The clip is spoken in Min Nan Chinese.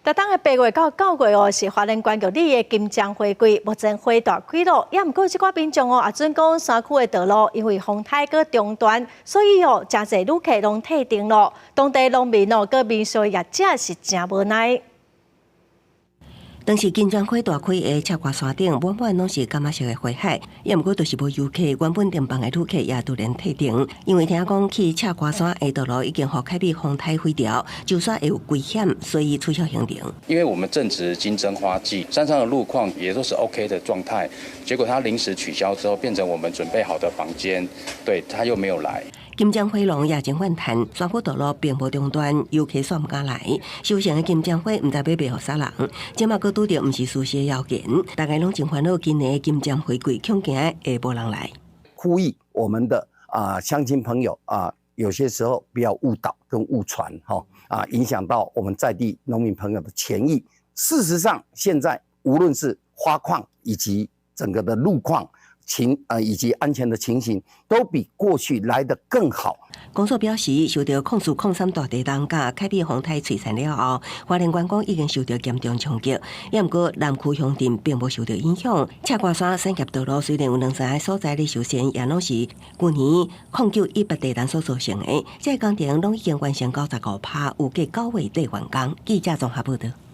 逐冬的八月到九月哦，是花蓮縣玉里的金針花季，目前花大開咯。也毋過這寡民眾哦，也準講山區的道路因為風颱閣中斷，所以哦，誠濟旅客攏退訂咯。當地農民哦，閣民宿業者是誠無奈。當時金針花大開的赤瓜山頂，滿滿攏是柑仔色的花海，也毋過就是無遊客，原本訂房的旅客也突然退訂，因為聽講去赤瓜山的道路已經予凱美風颱毀掉，就算會有危險，所以取消行程。因為我們正值金針花季，山上的路況也都是 OK 的狀態，結果他臨時取消之後，變成我們準備好的房間，對，他又沒有來。金針花農也真怨嘆，山區道路並無中斷，遊客煞毋敢來。收成的金針花毋知欲賣予啥人，這馬閣拄著毋是事實的謠言，大家攏真煩惱。今年金針花季恐驚會無人來。呼籲我們的啊鄉親朋友啊，有些時候不要誤導跟誤傳，哈啊，影響到我們在地農民朋友的權益。事實上，現在無論是花況以及整個的路況，情以及安全的情形都比過去來得更好。公所表示，受到04/03大地動佮凱美風颱摧殘了後，花蓮觀光已經受到嚴重衝擊。也毋過南區鄉鎮並無受到影響。赤瓜山產業道路雖然有兩三個所在咧受損，也攏是舊年0918地動所造成的。這個工程攏已經完成95%，預計9月底完工。記者綜合報道。